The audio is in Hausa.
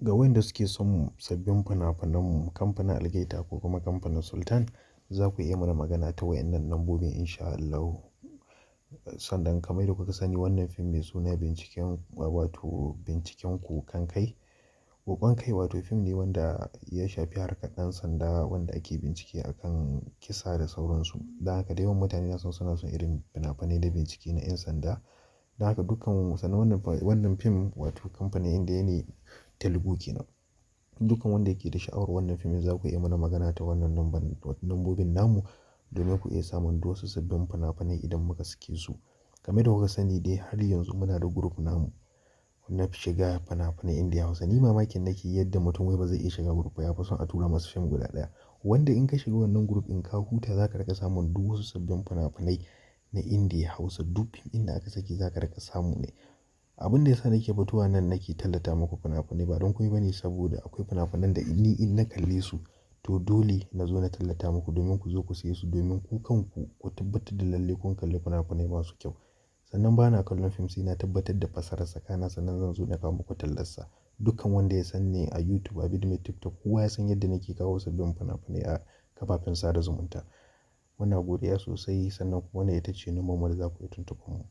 Ga wayanda suke son sabbin fina-finan mu, kamfanin Algaita ko kuma kamfanin Sultan, za ku iya mana magana ta wayannan lambobin in sha Allahu. Sannan kamar yadda kuka sani, wannan fim mai suna Binciken, wato Binciken Ƙoƙon Kai. Ƙoƙon Kai, wato fim ne wanda ya shafi harkar ɗan sanda wanda ake bincike a kan kisa da sauransu. Don haka da yawan mutane na son suna son irin fina-finai da bincike na 'yan sanda. Don haka dukkan sannan wannan fim, wato kamfanin Indiya ne, Telugu kenan. Dukkan wanda yake da sha'awar wannan fim, za ku iya mana magana ta wannan lambobin namu domin ku iya samun duk wasu sabbin fina-finai idan muka sake su. Kamar yadda kuka sani dai, har yanzu muna da group namu na shiga fina-finai Indiya Hausa. Ni mamakin nake yadda mutum wai ba zai iya shiga group ba, ya fi son a tura masa fim guda ɗaya. Wanda in ka shiga wannan group in ka huta, za ka riƙa samun duk wasu sabbin fina-finai na Indiya Hausa. Duk fim ɗin da aka saki za ka riƙa samu ne. Abin da ya sa nake fitowa nan nake tallata muku fina-finai ba don komai ba ne, saboda akwai fina-finan da ni in na kalle su, to dole na zo na tallata muku domin ku zo ku siye su, domin ku kanku ku tabbatar da lalle kun kalli fina-finai masu kyau. Sannan bana kallon fim sai na tabbatar da fassararsa, kana sannan zan zo na kawo muku tallarsa. Dukkan wanda ya san ni a YouTube, a Vidmate, TikTok, kowa ya san yadda nake kawo sabbin fina-finai a kafafen sada zumunta. Muna godiya sosai, sannan kuma wannan ita ce number mu da za ku iya tuntuɓar mu.